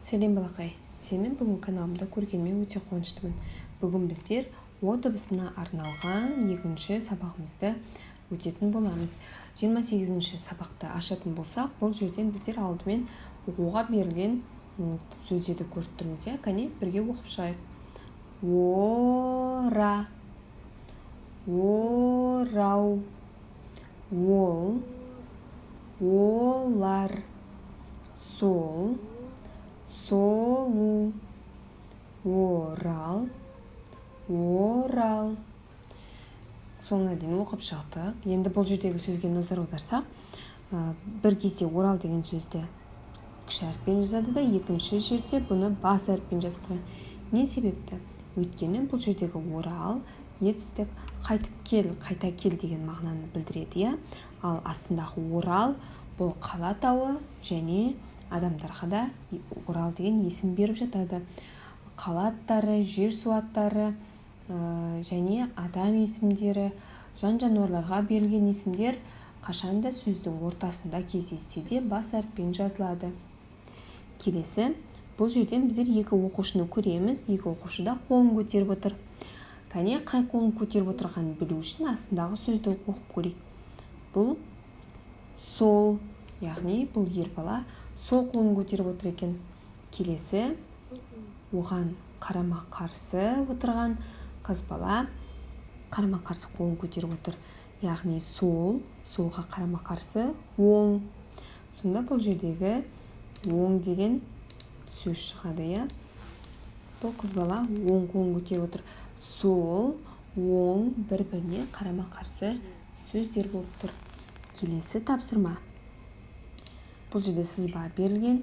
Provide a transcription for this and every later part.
Сәлем, балақай! Сені бүгін каналымда көргеніме өте қуаныштымын. Бүгін біздер «о» дыбысына арналған екінші сабағымызды өтетін боламыз. 28 сабақты ашатын болсақ, бұл жерден біздер алдымен оқуға берілген сөздерді көріп тұрмыз, иә. Кәне, бірге оқып шығайық. Ора, орау, ол, олар, сол, солу, орал, орал. Соңына дейін оқып шықтық. Енді бұл жердегі сөзге назар аударсақ, бір кезде «орал» деген сөзді кіші әріппен жазады да, екінші жерде бұны бас әріппен жазып қойған. Не себепті? Өйткені бұл жердегі «орал» етістік, қайтып кел, қайта кел деген мағынаны білдіреді, иә. Ал астындағы «орал» бұл қала атауы және адамдарға да Орал деген есім беріп жатады. Қала аттары, жер су аттары және адам есімдері, жан жануарларға берілген есімдер қашанда сөздің ортасында кездессе де, бас әріппен жазылады. Келесі, бұл жерден біздер екі оқушыны көреміз. Екі оқушы да қолын көтеріп отыр. Кәне, қай қолын көтеріп отырғанын білу үшін астындағы сөзді оқып көрейік. Бұл сол, яғни бұл ер бала сол қолын көтеріп отыр екен. Келесі, оған қарама қарсы отырған қыз бала қарама қарсы қолын көтеріп отыр, яғни сол, солға қарама қарсы оң. Сонда бұл жердегі «оң» деген сөз шығады, иә. Бұл қыз бала оң қолын көтеріп отыр. Сол, оң бір біріне қарама қарсы сөздер болып тұр. Келесі тапсырма. Бұл жерде сызба берілген.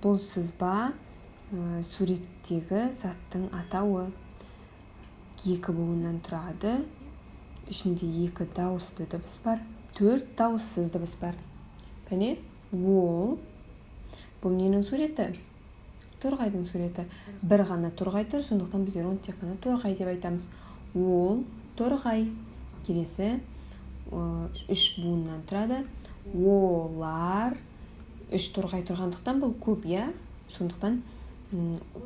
Бұл сызба суреттегі заттың атауы. Екі буыннан тұрады, ішінде екі дауысты дыбыс бар, төрт дауыссыз дыбыс бар. Кәне, ол, бұл ненің суреті? Торғайдың суреті. Бір ғана торғай тұр, сондықтан біздер оны тек қана торғай деп айтамыз. Ол торғай. Келесі, үш буыннан тұрады. Олар, үш торғай тұрғандықтан, бұл көп, иә, сондықтан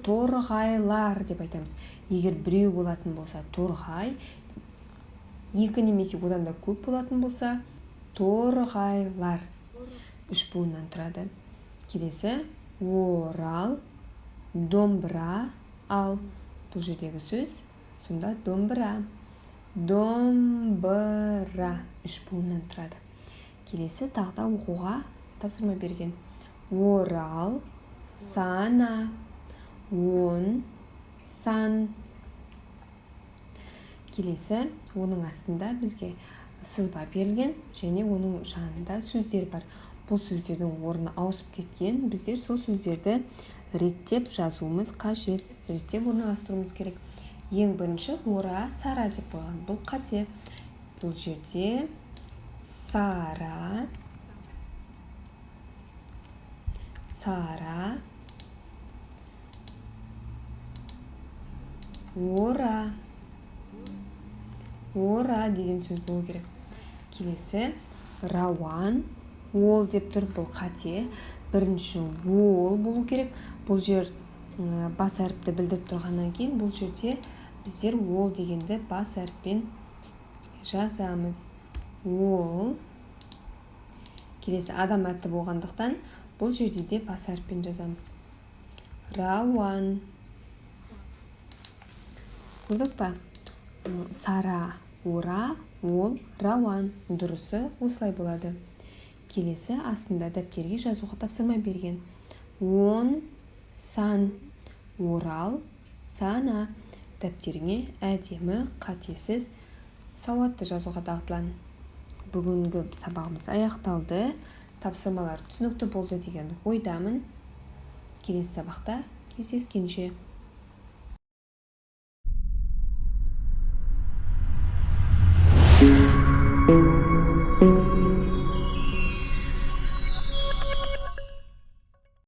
торғайлар деп айтамыз. Егер біреу болатын болса, торғай, екі немесе одан да көп болатын болса, торғайлар. Үш буыннан тұрады. Келесі, орал, домбыра. Ал бұл жердегі сөз сонда домбыра. Домбыра үш буыннан тұрады. Келесі, тағы да оқуға тапсырма берген. Орал, сана, он, сан. Келесі, оның астында бізге сызба берілген және оның жанында сөздер бар. Бұл сөздердің орны ауысып кеткен. Біздер сол сөздерді реттеп жазуымыз қажет, реттеп орналастыруымыз керек. Ең бірінші «ора», «сара» деп қойған. Бұл қате. Бұл жерде сара, сара, ора, ора деген сөз болу керек. Келесі, рауан, ол деп тұр. Бұл қате. Бірінші «ол» болу керек. Бұл жер бас әріпті білдіріп тұрғаннан кейін, бұл жерде біздер «ол» дегенді бас әріппен жазамыз. Ол. Келесі, адам аты болғандықтан, бұл жерде де бас әріппен жазамыз. Рауан. Көрдік па? Сара, ора, ол, рауан. Дұрысы осылай болады. Келесі, астында дәптерге жазуға тапсырма берген. Он, сан, орал, сана. Дәптеріңе әдемі, қатесіз, сауатты жазуға дағдылан. Бүгінгі сабағымыз аяқталды. Тапсырмалар түсінікті болды деген ойдамын. Келесі сабақта кездескенше!